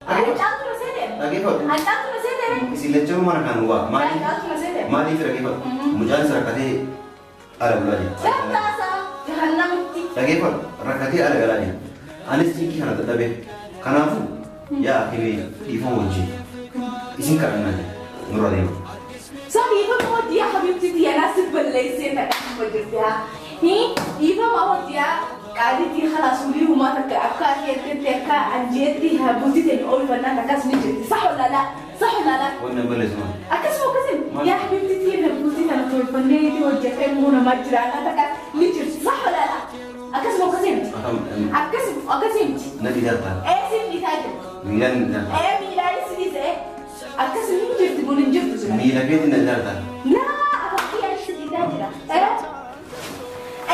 Caaltu na seete. Dhaggeeffadhu. An caaltu na seete. Isin lachanuu mana kan waa. Maaliif? Caaltu na seete. Maaliif dhaggeeffadhu? Mucaan isa rakkatee ala bulaa jira. Gattaasaa jahannamitti. Dhaggeeffadhu. Rakkatee ala galaa jira. Anis cinqii kana dadhabee. Kanaafuu yaa akimee dhiifama wajjin isin kadhannaa jira. Nurra deema. Sadiifama hojii habibti tiyya si balleessee dhaqama jirti haa. Dhiifama hojii qaalitii khalaas ulii humaa takka akka akeetetti akka anjeetti bulti ta'e oolfannaan akkas ni jirti. Sax wala laa? Sax wala laa? Wanni hin balleessu maali? Akkasuma akkasin yaa habibti tiyya bulti tana tolfannee hojjetee immoo namaa jiraannaa takka ni jirti. Sax wala laa? Akkasuma akkasin. Akkam Akkasuma akkasin. na dhiisaa ta'a. Eesin dhiisaa jiru. Miilaan ni dhiisaa. Ee miilaanis dhiisee. Akkasuma hin jirti kun hin jirtu sila. Miila keetiin na dhiisaa ta'a. Laa afakkii achi dhiisaa jira.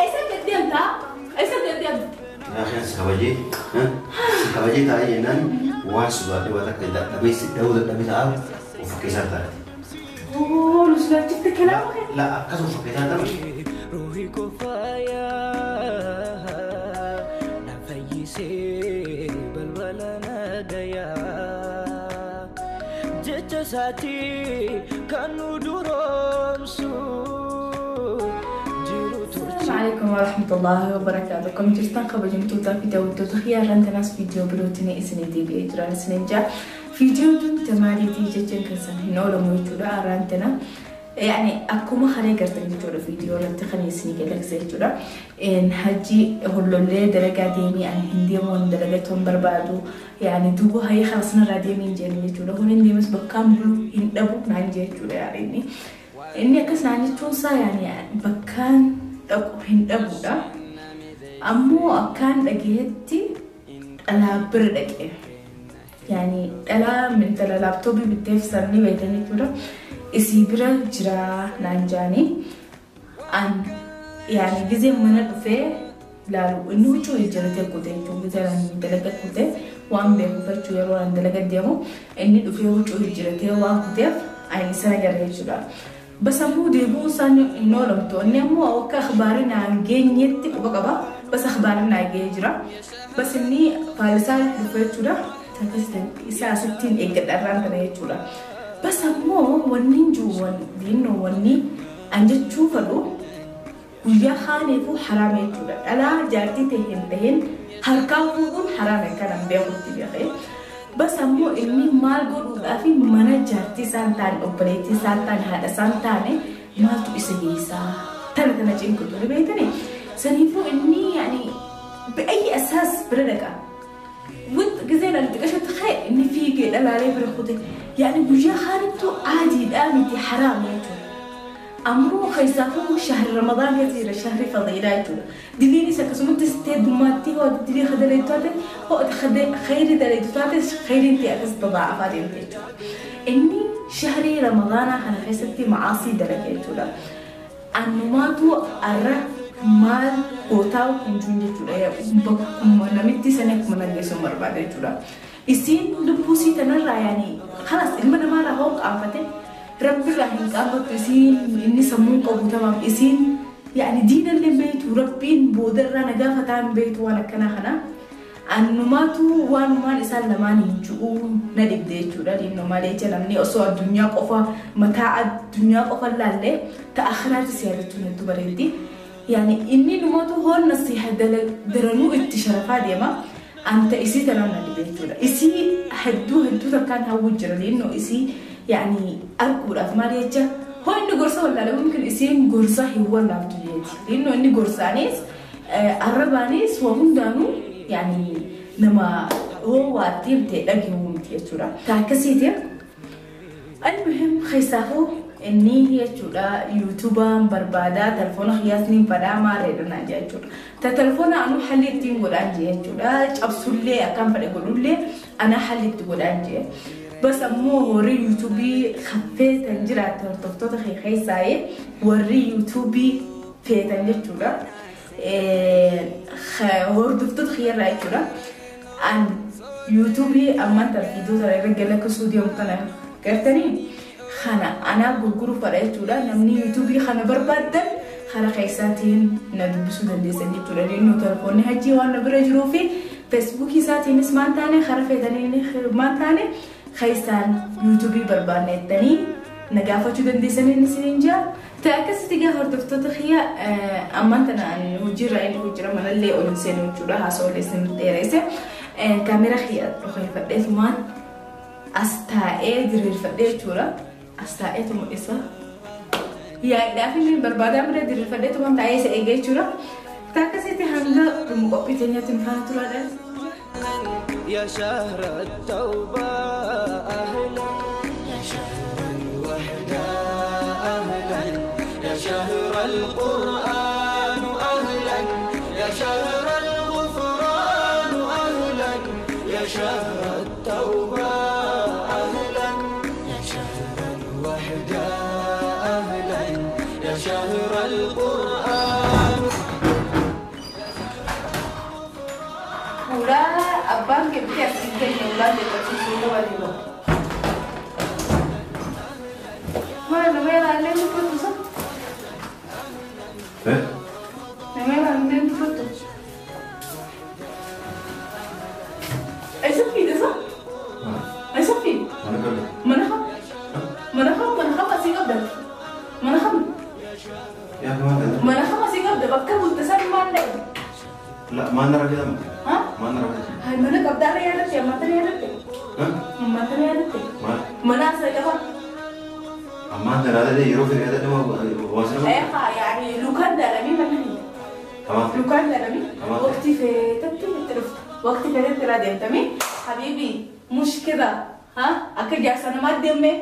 Eessa deddeemtaa? Eessa deddeemta? Yaa akhi si kabajee si kabajee taa'ee jennaan waan sodaatee waan akka dadhabee si dha'uu dadhabee taa'aa of keessaa taa'e. Oo nu sodaachifte kalaama kee. La akkas of keessaa taa'e. Ruuhi koo faayaa na fayyisee balbala nagayaa jecha isaatii kan nu duroomsu jiru turte. السلام عليكم ورحمة الله وبركاته. كم jirtan kabajamtoota fi daawwattoota xiyyaarraan tanaas viidiyoo birootiin isinii deebi'ee jiran isinin jaa. Viidiyoon tun tamaaliitii jechaan keessan hin oolamu jechuudha har'aan tana. Yani akkuma haree gartan jechuudha viidiyoo irratti kan isinii galaksee jechuudha. Hajji hollollee dalagaa deemii ani hin deemu ani dalagatoon barbaadu yani duuba hayii kanas narraa deemii hin jenne jechuudha. Kun hin deemes bakkaan bulu hin dhabu naan jee jechuudha yaani inni. Inni akkas naan jechuun isaa yani bakkaan dhaqu hin dhabuudha. Ammoo akkaan dhageetti dhalaa bira dhaqe. Yani dhalaa intala laaptooppii bitteef sabni beektan jechuudha. Isii bira jira naan jaanii. An yani gizee mana dhufee laalu inni huccuu jijjiirratee kute jechuudha. Gizee ani dalaga kute waan beekuuf jechuu yeroo ani dalaga deemu inni dhufee huccuu jijjiirratee waan kuteef ani isa agarra jechuudha. Bas ammoo deebi'uun isaan hin oolamtu. Inni ammoo akka akhbaarii naan geenyetti quba qaba. Bas akhbaarii naa ga'ee jira. Bas inni faalisaa dhufe jechuudha. Isa asittiin eeggadha irraan kana jechuudha. Bas ammoo wanni hin jiru wanni wanni an jechuu fedhu guyyaa kaaneefuu haraama jechuudha. Dhalaa jaartii ta'e hin ta'in harkaa fuudhuun haraama kanan beekutti beekee. Bas ammoo inni maal godhuudhaaf mana jaartii isaan taane obboleettii isaan taane haadha isaan taane maaltu isa geessaa tana tana cinqitu ni beektani. Saniifuu inni yani بأي أساس bira dhaqa. Want gizeen ani xiqqashatti ka'e inni fiigee dhalaalee bira kute. Yani guyyaa kaanittuu aadiidhaa miti haraama jechuudha. Ammoo keessaafuu shahri Ramadaan keessa jira shahri fadiilaa jechuudha. Diliinis akkasumatti sittee dummaatti hoo dilii kadalee taate hoo khayri dalee taate khayriin ta'e akkas dadaa'afaa deemte jechuudha. Inni shahri Ramadaanaa kana keessatti macaasii dalage jechuudha. Annumaatu arra maal gootaa hin jiru jechuudha. Bakkuma namitti sana akkuma nageessuun barbaada jechuudha. Isiin lubbuu sii tanarraa yaani kalas ilma namaarraa hoo qaanfate rabbirraa hin qaanfattu isiin inni sammuu qabu tamaam isiin yaani diinallee beektu rabbiin boodarraa nagaa fataa hin beektu waan akkanaa kana. Annumaatu waanumaan isaan lamaan hin jiru na dhibde jechuudha. Dhinnoo malee jecha namni osoo addunyaa qofa mataa addunyaa qofa laallee ta'a akhiraatti si yaadachuun hedduu bareeddi. Yani inni numatu hoon nasiha daranuu itti sharafaa deema. Anta isii tanaan na dhibe jechuudha. Isii hedduu hedduu takkaan hawwu jira linnoo isii yani arguudhaaf maal jecha hoo inni gorsa wallaale mumkin isiin gorsa hin wallaabtu jeeti. Linnoo inni gorsaanis arrabaanis waa hundaanuu yani nama hoo waatti himte dhagahuu miti jechuudha. Ta akkasiiti. Almuhim keessaafuu inni jechuudha yuutuubaan barbaadaa telefoona xiyaasni fadhaa maarreedha naan jee jechuudha. Ta telefoona anuu halli ittiin godhaan jee jechuudha. Cabsullee akkaan fedhe godhullee ana halli itti godhaan jee. Bas ammoo warri yuutuubii feetan jiraate hordoftoota keessaayee warri yuutuubii feetan jechuudha. Hordoftoota kiyyarraa jechuudha. An yuutuubii ammaan tana viidiyoo tana irra galakkisuu deemu kana gartanii kana anaa gurguruu fedha jechuudha. Namni yuutuubii kana barbaaddan karaa keessaatiin na dubbisuu dandeessan jechuudha. Inni telefoonni hajii waan na bira jiruu fi Feesbuukii isaatiinis maan taane karaa feetanii maan taane keessaan yuutuubii barbaannettanii na gaafachuu dandeessanii isiniin jira. Ta'e akkasitti egaa hordoftoota kiyya ammaan tana hojiirra inni hojjira manallee ol hin seenu jechuudha haasawallee isin dheeresse. Kaameraa kiyya dhokeeffadheetumaan as taa'ee diriirfadhee jechuudha. As taa'eetuma isa yaa'idhaaf inni barbaadaa bira diriirfadheetumaan taa'ee isa eegee jechuudha. Ta'e akkasitti hanga dhuma qophii teenyaatti nu faana turaadha. يا شهر التوبة أهلا يا شهر الوحدة أهلا يا شهر القرآن أهلا يا شهر الغفران أهلا يا شهر التوبة أهلا يا شهر الوحدة أهلا يا شهر القرآن. Ulaa abbaan keetti asiin kenne ulaan deeggarsiisuu qaba. Maal nama ilaallee dubbatu sa? Nama ilaallee dubbatu. Eessa fiide sa? Eessa fiide? Mana kam? Mana kam? Mana kam asii qabda? Mana kam? Mana kam asii qabda? Bakka bulte san maal dhaqe? لا ما نرى كذا. ها؟ ما نرى كذا. هاي mana qabdaa yaadatte ammaa yaadatte? ها؟ Ammaa yaadatte? ما Mana asii qaba? أما أنت هذا ده يروح في هذا ده واسنا. إيه يعني لوكان دارمي mana هي. تمام. لوكان دارمي. تمام. وقتي في تبتي التلفت وقتي في تبتي تمام حبيبي مش كده ها أكيد يا سنة ما تدمي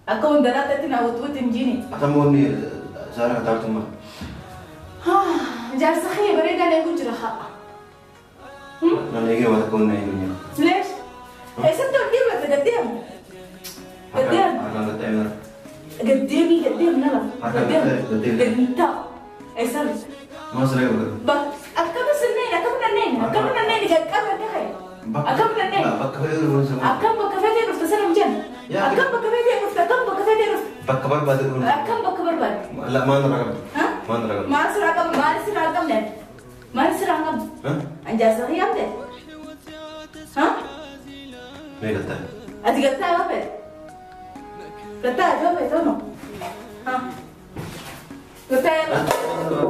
أكون دلالتي ناوت تنجيني. أتمنى سارة كتبت ما. ها جالسة خير بريد أنا أقول جرحة. أنا يجي وقت أكون نايم. ليش؟ إيش أنت قديم قديم؟ قديم. قديمي قديم نلا. قديم. قديم. إيش هذا؟ ما سرق. بس أكم سنين أكم ننين أكم ننين أكم ننين أكم ننين. أكم بكفيتي رفت سنة مجن. أكم بكفيتي رفت أكم بكفيتي رفت. بكبر بعد. أكم بكبر بعد. لا ما نرقب. ها؟ ما نرقب. ما سرقب ما سرقب نن. ما سرقب. ها؟ أنجاز هي أبدا. ها؟ ما قلتها. أنت قلتها أبدا. قلتها أبدا تمام. ها؟ قلتها أبدا.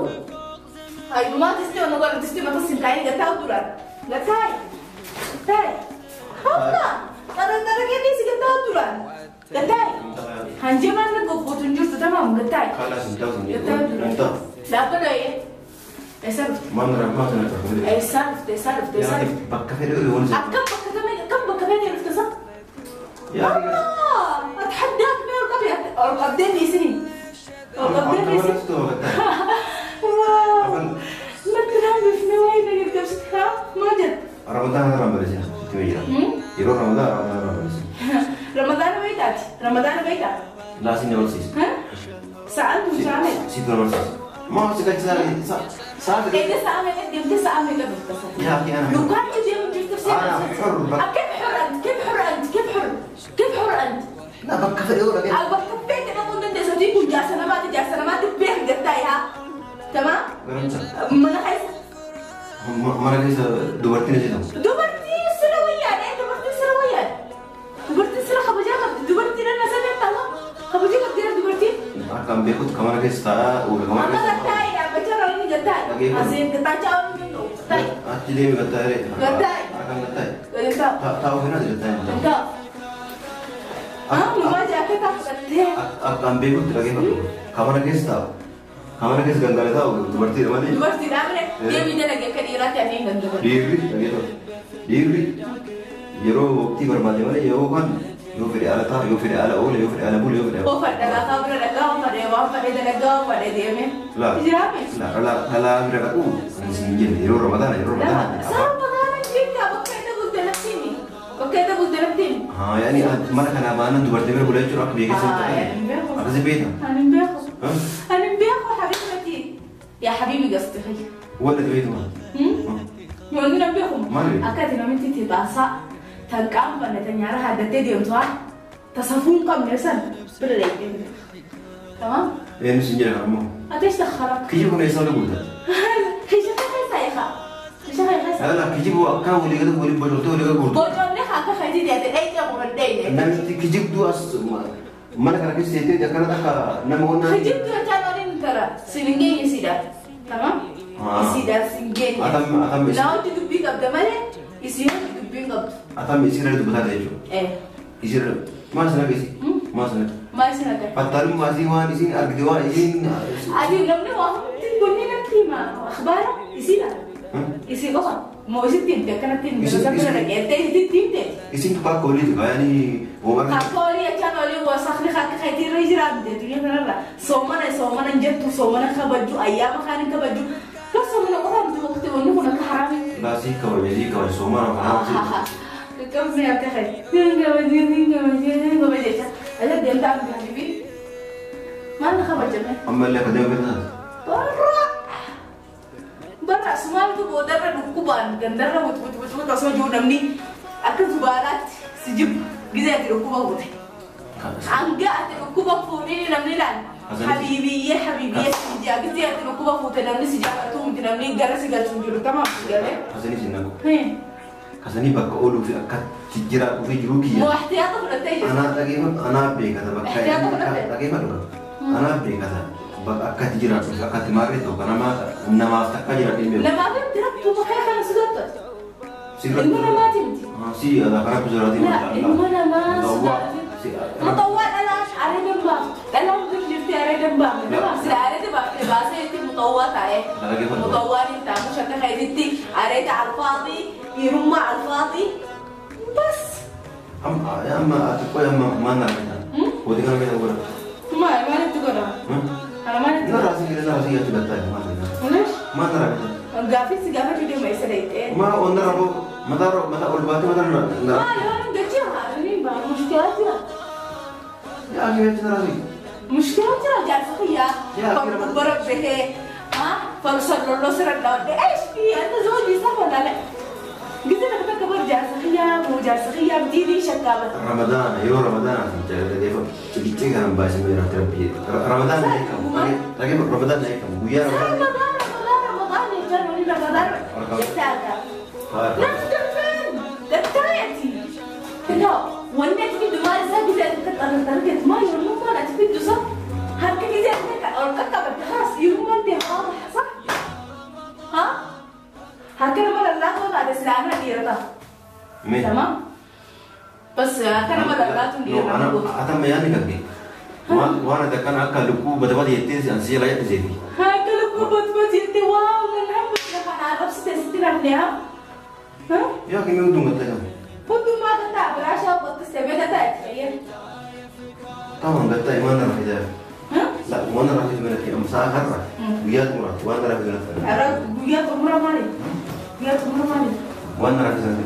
هاي ما تستوي أنا قلت تستوي ما تصير كاين قلتها ودوران. قلتها. قلتها. هلا. أنا ترى كني سكتها ودوران. قلتها. هنجي ما نقول قطن تمام قلتها. خلاص انتهى انتهى. لا بلا إيه. ما نرى ما نرى. إيش عرفت إيش عرفت إيش عرفت. بكفي يقول. أكم بكفي كم بكفي عرفت صح؟ الله أتحداك ما أرقب أرقبتني سنين. أرقبتني سنين. واو ما تنام في نوعي نقدر ما جد. رمضان رمضان تبي يروح رمضان رمضان رمضان بيتات رمضان بيتات. لا سيني ورسيس. ها؟ سألت مش عامل. سيدنا ورسيس. ما هو سكت ساعة إيه ساعة من قدام تسعة من قبل يا أخي أنا لو كان تجي تجي أنا حر. كيف حر أنت؟ كيف حر أنت؟ كيف حر؟ كيف حر أنت؟ لا بكفي أورا كده. بكفيت أنا كنت أنت صديق وجالسة أنا ما جالسة أنا ما تبيه قتايها تمام؟ ما أنا حس ما أنا كيس دبرتي نسيتهم. دبرتي سروية أنا دبرتي سروية دبرتي سر خبجة دبرتي أنا سمعت الله خبجة كتير دبرتي. كان بياخد كمان كيس تا وكمان كيس. أنا قتاي بچارا ini قتاي أزين قتاي جاو منه قتاي. أتلي قتاي. قتاي. أكان قتاي. قتاي. تاو هنا قتاي. قتاي. آه ما جاك تاخذ. أكان بياخد لقي كمان كيس تاو كمان كيس غندالة تاو دبرتي رمادي. دبرتي رامرة. ديمي ده لقي كريرة تاني غندالة. ديري لقي تو ديري يرو وقتي بربادي ولا يو كان يو في على تا يو في على أول يو في على بول يو في أو فرد لا خبر لقى فرد وان فرد لقى فرد ديمي. لا لا لا لا أمر أقول نسيجين يرو رمضان يرو رمضان. لا صار رمضان جيك بكرة تقول تلفتيني بكرة تقول تلفتيني. ها يعني ما أنا كنا ما أنا دبرتي بقول لك شو رأيك بيجي سنتين. أنا بيتها. أنا بيخو. أنا بيخو حبيبتي يا حبيبي قصدي هي. ولا تبيتهم. وأنا بيخو. أكيد إنه أنت تباسا تنقام بنا تنيارة هذا تديم توا تصفون كم نسان بالله تمام؟ إيه نسيجين أنا مو. أتيش تخرب؟ كيف يكون إنسان يقول ده؟ كيف يكون إنسان يا خا؟ كيف يكون لا كيجيبوا أكان ولي قدر ولي بجوته ولي قدر بجوله حكى خدي ده ده إيه أبو هندي نعم كيجيب دو أس ما أنا كان كيس ده كان ده نمونا كيجيب دو كان أولين ترى سينجين يسيدا تمام يسيدا سينجين أتم لا تدبي قبل ماله يسيدا تدبي قبل أتم يسيدا تدبي هذا يجو إيه يسيدا ما سنة كيسي ما سنة ما سنة فترم ما زيوان يسين أرجدوان يسين أدي نمنا واهم تقولني نمتي ما أخباره يسيدا يسي قفا ما يسي تيم كانت تيم بس أنا رجعت تيم تيم يسين تبقى كولي يعني وما كولي كان ولي وسخني خاك خيتي رجرام ده الدنيا كنا صومنا صومنا نجت صومنا خبجو أيام خاني خبجو بس صومنا قفا مت وقت ونه هناك حرام لا سي كولي سي كولي صومنا حرام كم سنة تخيل نين كم كم أنا ديم تعب حبيبي ما أنا خبجة أما اللي قدام بيتنا برا سمعت بودر ركوبان جندر وت وت وت وت أصلا جو نمني أكل زبالات سجب جزء ركوبة وت عنجا ركوبة فوني نمني لان حبيبي يا حبيبي يا سجى جزء ركوبة فوت نمني سجى توم نمني جرس جرس جرو تمام جرس حسني سيناكو حسني بقوله في أكاد تجرا وفي جروكي مو احتياطه في التاجر أنا تجيب أنا بيك هذا بقى تجيب أنا بيك هذا أكاد تجرا أكاد تماري تو أنا ما نما أستكجرا كلمة لما فهمت ربطه بخير خلاص سدت إنه ما تمتي سي هذا خراب زرادي لا إنه ما سدت مطوع أنا عريض باب أنا ممكن جبت عريض باب بس عريض باب بس أنت مطوع تعال مطوع أنت مش هتخيلتي عريض على الفاضي يرمى على الفاضي بس أما أتقول أما ما نعرف ودي كلام كده أقوله ما نتقوله أنا ما نتقوله لا راسي كده راسي يا تبتاي ما ليش؟ ما نعرف قافي سقافة دي ما يسريت ما أنا ربو ما دار ما أقول باتي ما دار ما لا دكتور أنا مشكلة يا أخي بيت راسي مشكلة ترى جالس خيا فبرب به ها فرسل الله سر الله إيش في أنت زوجي صح ولا لا؟ قلت لك كبر جالس خيا مو جالس خيا بديني شكابة رمضان يو رمضان تجي كان باش من تربية رمضان هيك رمضان هيك ويا رمضان رمضان رمضان يا جماعة رمضان لا تفهم لا تايتي لا وانا تفيد ما زاد زاد ما يرمون ما تفيد صح هكذا زاد أركب خلاص يرمون دي واضح صح ها هكذا ما لا تقول هذا سلامة ديرتا تمام بس هكذا ما لا تقول ديرتا أنا أتم يعني كذي وأنا ده كان أكل لكو بدبادي يتنسي أنسي لا يتزيدي هكذا لكو بدبادي يتي واو نحب نحن عرب ستة نحن ها يا أخي مين دون قتله بدو ما قطع براشة بتصير قطع تخيل طبعا قطع ما نعرف إذا لا ما نعرف إذا من في أمسا هرة ويا مرة وأنا نعرف إذا ويا مرة مالي ويا مرة مالي وأنا نعرف إذا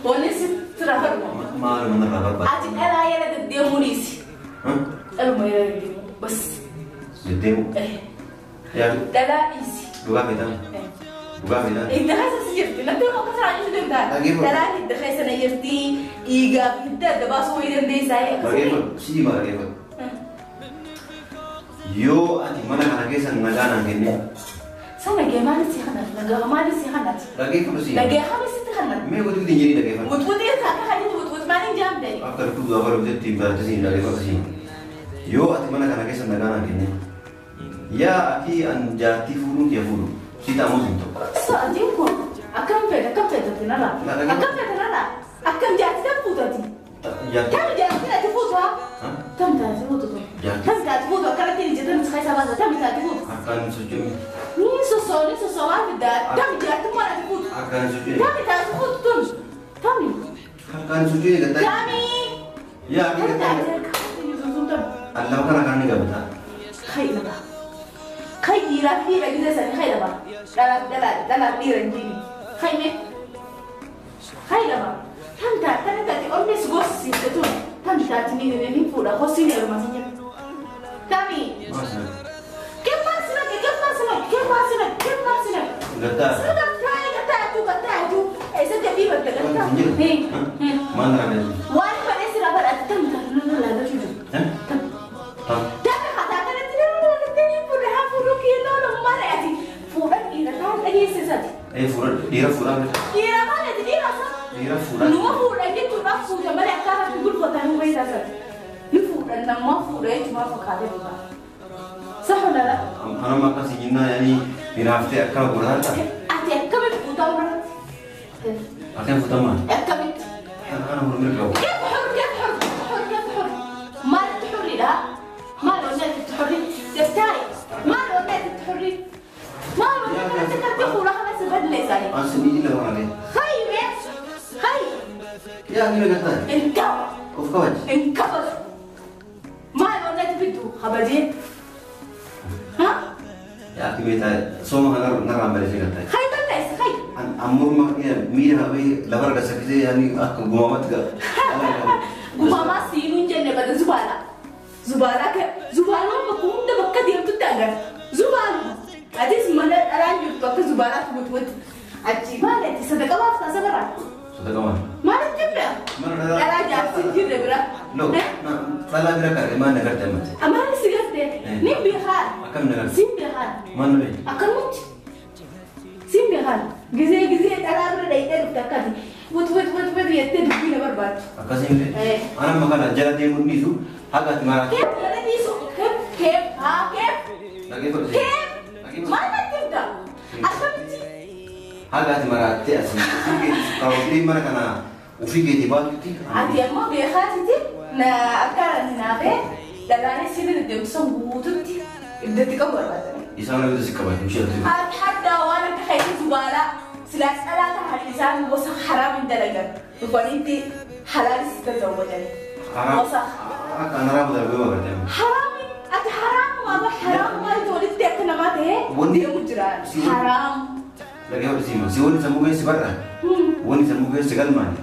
وأنا ست رفر ما أنا نعرف أتي أنا يلا تديمونيسي أنا ما يلا تديمو بس تديمو يا لا لا إيسي بقى ميدان إنت خايسة سيرتي لا تبغى كسر عن جد ده لا إنت خايسة نيرتي إيجا إنت دباسو إيدن دي ساي بقى سي ما بقى يو أنت ما أنا كيسة نجانا كني سنة جمال سيخنا نجا مال سيخنا لقي فلوسي لقي خمس سيخنا ما يقول لي نجري لقي فلوس وتودي تاكل خلي وتود ما نجام ده أكتر كل دفعة بدي تيم بارتزين لقي فلوسي يو أنت ما أنا كيسة نجانا كني يا أخي أن جاتي فلون يفلو سيدا موزين سأدينكم أكم فيدا كم فيدا تنالا أكم فيدا تنالا أكم جاتي تفوتاتي كم جاتي تفوتها كم جاتي تفوتها كم جاتي تفوتها كم تيجي جدا تخيس هذا كم جاتي تفوت أكان سجون مين سوسوني سوسوان في الدار كم جاتي ما تفوت أكان سجون كم جاتي تفوت تم كم أكان سجون كم يا كم جاتي الله كان كان نقبضها خير خيرا خيرا جدا سني خيرا با لا لا لا لا خيرا جيني خيمة خيرا با تم تا تم تا تي أمي سقوس سيتون تم تا تني نني فورا خسيني أرمى سنيا تامي كم ماسنا كم ماسنا كم ماسنا كم ماسنا قطع سنة تاي قطع تو قطع تو إذا تبي بدك قطع هي ما نرى وأنا بس رابر أتم تا لا لا لا شو تم تم إيه فورا ديرا Dhiira maal ati dhiira sa? Dhiira fuudhaa. Numa fuudhan jechuudhaaf fuuta malee akkaataa itti gulfatan nu beektaa sana. Ni fuudhan namaa fuudha jechuudha fakkaatee dhugaa. Sax wala la? Anama akkasii jennaan yaani hinaaftee akkana godhataa ta'a. Ati akkamitti fuutaa warratti? Akkam fuutamaa? Akkamitti? Ana mormii qabu. كيف حر كيف حر حر كيف حر؟ مال تحري لا؟ مال ونات تحري تفتاي مال ونات تحري مال ونات تكتفوا لها بس بدلي سالي Ansi miidhina waan خيب خيب Yaa ni meeqa انكبر Of kabaji. انكبر مال ونات بدو خبجين ها Yaa meeqa sooma kana narraan barreessee galtaa. خيب ليس خيب An morma miira habee lafarra gasakkisee yaani akka gumaamatti ga'a. قماما سينون جنة بدل زبالة زبالة ك زبالة بكون ده بكا ديمتو تاجر زبالة أديس من الآن يبقى زبالة تموت وت أجيبها تصدق ما أفتح سبرة Sadaqaa maal? ما نجيبها Mana أنا جالس نجيب برا No, dhalaa bira qarree maal nagarte ammatti? أما أنا سيرت نيم بخار Akkam nagarte? سيم بخار Maal na beekti? أكلمت سيم بخار جزء جزء أنا برا دايتر بتاعتي وت وت وت وت يتد بينا برباد Akkasii miti? Ana amma kana jala deemuun dhiisu haga ati maraatu. كيف أنا ديسو كيف كيف ها كيف Dhaggeeffatu. كيف ما تبدا أكلمت Haga ati maraattee asii ofii keetii karoortee mana kana ofii keetii baatutti. Ati ammoo beekaatiti na akka naafee dhalaalee sibiila deemsa guututti iddootti qabu barbaadame. Isaan abidda si qaban ishee Ati hadda waan akka keetii zubaalaa silaas dhalaa tahan isaan gosa haraam hin dalagan dhufaniitti halaalis tazawwajani. Gosa Akka anarraa darbee bagartee. haraami ati haraamumaa ba haraamumaa itti walitti akka namaa ta'ee deemu jira haraam. Dhaggeeffatu siima. Si wanni sammuu keessi barra. Wanni sammuu keessi galmaani.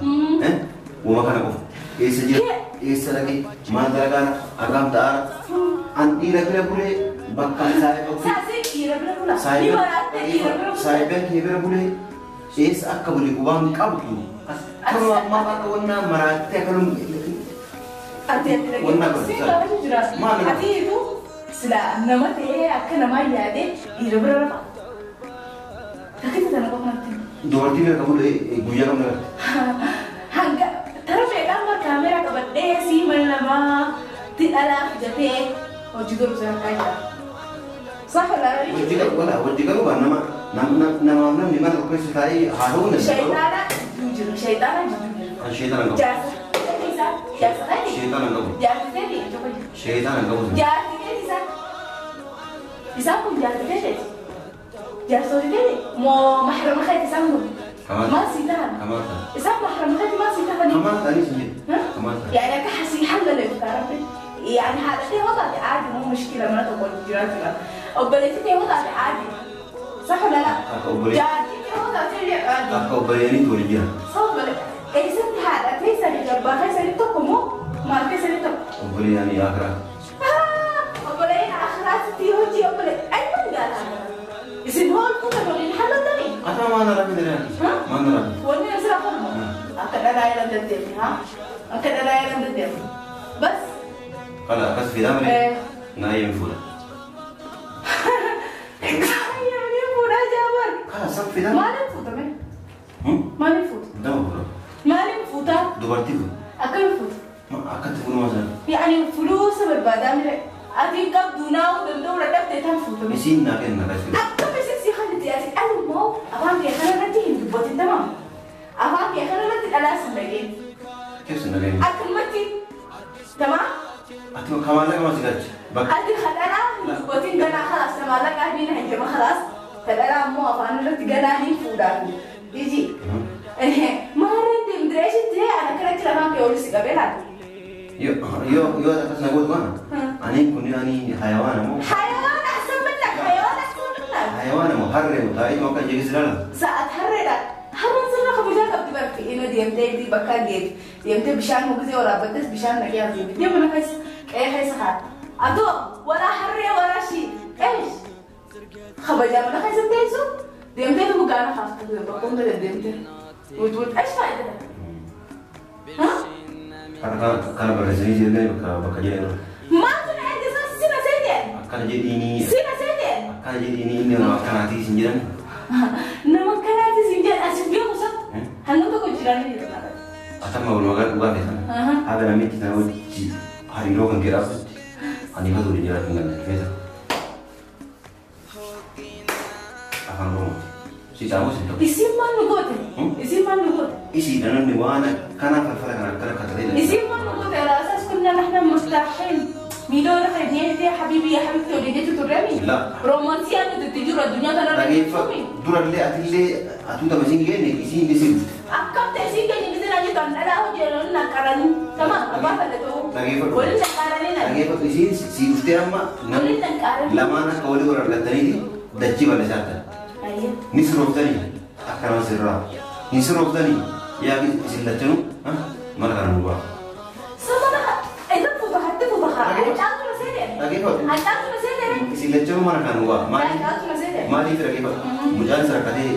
Uuma kana qofa. Eessa jira? Eessa dhaqee? Maal dalagaara? Akkam ta'aara? An dhiira bira bulee bakka saayiba Saasii dhiira bira bula. Ni baraatte dhiira bira bula. saayiba kee bira bulee eessa akka bule qubaan qabdu. Kanuma ammaa akka wannaa maraattee akkanum Ati Wanna si gaafatu jira. Maal nama? Ati ifu sila nama ta'ee akka namaa yaadee dhiira bira rafa. Takkita tana qofa natti. Dubartii bira qabu guyyaa kam nagarte? Hanga tara meeqaan bar kaameraa qabadhee sii mana namaatti dhalaa fidatee hojii godhu sadarkaa jira. Sax wala Hojii qabu wala hojii qabu waan nama namaaf namni mana tokko keessa taa'ee haasa'uu hin danda'u. Shayxaana jidduu jira. Shayxaana jidduu jira. An sheexana hin qabu. Jaarsa isaa jaarsa keeti. Sheexana hin qabu. Jaarsi keeti tokko jira. Sheexana hin qabu. Jaarsi keeti isaan. Isaan kun jaarsi keeti. Jaarsolii keeti moo mahrama keeti isaan kun. Kamaan Maal sii tahan? Kamaan ta'a. Isaan mahrama keeti maal sii tahanii? Kamaan ta'anii sin jedhe. Kamaan ta'a. يعني كحسي حل اللي بتعرفي يعني حالتي وضعتي عادي مو مشكلة ما تقول جيراني وبلتي وضعتي عادي صح ولا لا؟ Akka obboleetti جارتي وضعتي عادي akka obboleeyyiinitti waliin jira. صح ولا ايه ست حالتي سنة جنبها سنة تقومو ما في سنة تقوم Obboleeyyaanii akiraa. وبلاين آخرات تي هوجي وبلاين أي من قال هذا؟ إذن هو الكوكب اللي الحل الدني Ata maal narraa fidee maal narraa fide? وأنا أسرع فرمو أكد أنا إلى الدنيا ها أكد أنا إلى الدنيا بس Kana akkas fidaa malee إيه naa eeyyamu fuudha. يعني فونا جابر Kana san fidaa. ما نفوت ما نفوت Dama fuudha. ما نفوت Dubartii fuudha. أكل فوت Akkatti fuudhuma sana. يعني فلوس بربادة أدي قبضنا ودندورة دبتة تنفوت Isiin naa kenna akkas fidaa. أكم بس خلتي أتي أنا مو أفهم يا خلنا نتي دبوتي تمام أفهم يا خلنا نتي أنا سمعين Keessa na gahee. أكملتي تمام Ati kamaallaqa maal si galche? Bakka أدي خلنا دبوتي قنا خلاص تمام لك أهلين هنجمع خلاص تلا مو أفهم نتي قنا هين فودان يجي ما رد مدريش تري أنا كنت لما كيقول سيقابلها yoo yoo yoo akkas na gootu kana ani kun ani hayawaana moo حيوان أحسن منك حيوان أحسن منك hayawaana moo harree moo taa'ee akka jeeqis ilaala. ساعة هرّا هرّا صرنا خبزة قبل برفي إنه ديمتى دي بكا جيت ديمتى بشان مجزي ولا بدس بشان نجيا زي دي من خيس إيه خيس خا أدو ولا هرّا ولا شيء إيش خبزة من خيس تيسو ديمتى لو جانا خاف بقوم ده ديمتى وتقول إيش فائدة ها Kana kana barreessanii jiranii bakka bakka jedhan. ما كان عندي سنة سنتين Akkana jedhiinii سنة سنتين akkana jedhiinii inni nama akkanaatii isin jedhan. Nama kanaatis hin jedhan as beeku Atama walumaa gala dhugaa feetan. Haga namitti tana wajji hariiroo kan kee dhaabdutti ani ifatu waliin jiraachuu hin danda'u feetan. Afaan Oromooti. Si caamus hin ta'u. Isiin maal nu goote? Isiin maal nu goote? Isii namni waan kana falfala kana akkana katatee dha. Isiin maal nu goote? على أساس كنا نحن مرتاحين. ميلو دخل يا حبيبي يا حبيبتي وليدتي ترمي. لا. رومانسية تتجرى الدنيا ترى. Dhageeffa durallee atillee atuu tama siin geenne isiin ni siin dhufte. Akkam ta'e siin keenya gisee naa jettu an dhalaa hojii waliin naqaranii. Tamam abbaa fadhatoo. Dhageeffadhu. Waliin naqaranii na. Dhageeffadhu isiin si dhuftee amma Waliin naqaranii. Lamaan akka walii wal argattaniiti dachii bal'isaa ta'an. Ayyee. Ni sirooftanii akka nama sirraa. Ni sirooftanii yaa isin lachanuu mana kana nu ba'a. Sababa إذا فضحت فضحة. Caaltu na seene. Dhageeffadhu. Caaltu na seene. Isin lachanuu mana kana nu ba'a. Maaliif Caaltu na seene. Maaliif dhageeffadhu? Mucaan isa rakkatee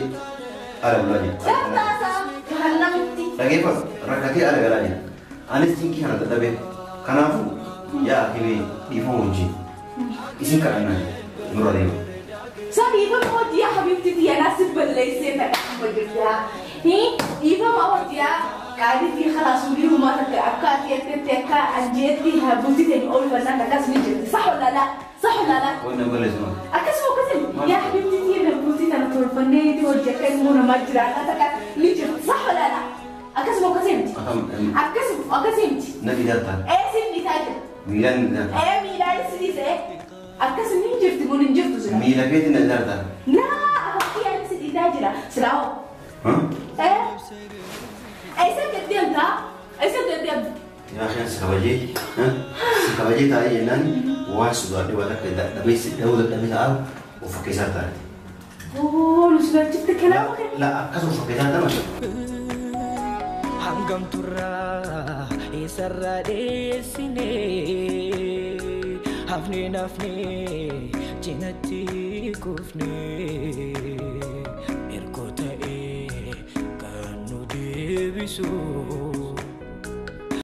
ala bulaa jira. Sartaasaa jahannamitti. Dhageeffadhu rakkatee ala galaa jira. Anis cinqii kana dadhabee. Kanaafuu yaa himee dhiifama wajjin isin kadhannaa nurra deema. Sadiifama hojii yaa habibti yaa naasif balleessee ta'e jirti haa. Dhiifama hojii yaa qaalitii khalaas ulii humaa takka akka ati jettetti akka anjeetti bulti teenya oolfannaan akkas ni jirti. Sax wala laa? Sax wala laa? Wanni balleessu maal? Akkasuma akkasuma yaa habibti yaa bulti tana tolfannee hojii akka immoo namaa jiraata takka ni jirti. Sax wala laa? Akkasuma akkasumti. Akkam Akkasuma akkasumti. na dhiiraa Ee sin dhiisaa jira. Miilaan ni dhiiraa. Ee miilaan si dhiisee. Akkasuma hin jirti mun hin jirtu sila. Miila keetiin na dhiiraa. Laa akkakkiyaan si dhiisaa jira. Silaa hoo. Eh? Eessa gad deemtaa? Eessa gad deemta? Yaa kan si kabajee si kabajee taa'ee jennaan waan sodaadhee waan akka dadhabee si dhahuu dadhabee taa'u of fakkeessaa taa'e. Oo, nu sodaachifte kalaama kana. La akkas of fakkeessaa ta'an. Hangam turraa eessarraa dheessine hafnee nafnee cinatti kufne ergoo ta'ee kan nu deebisu.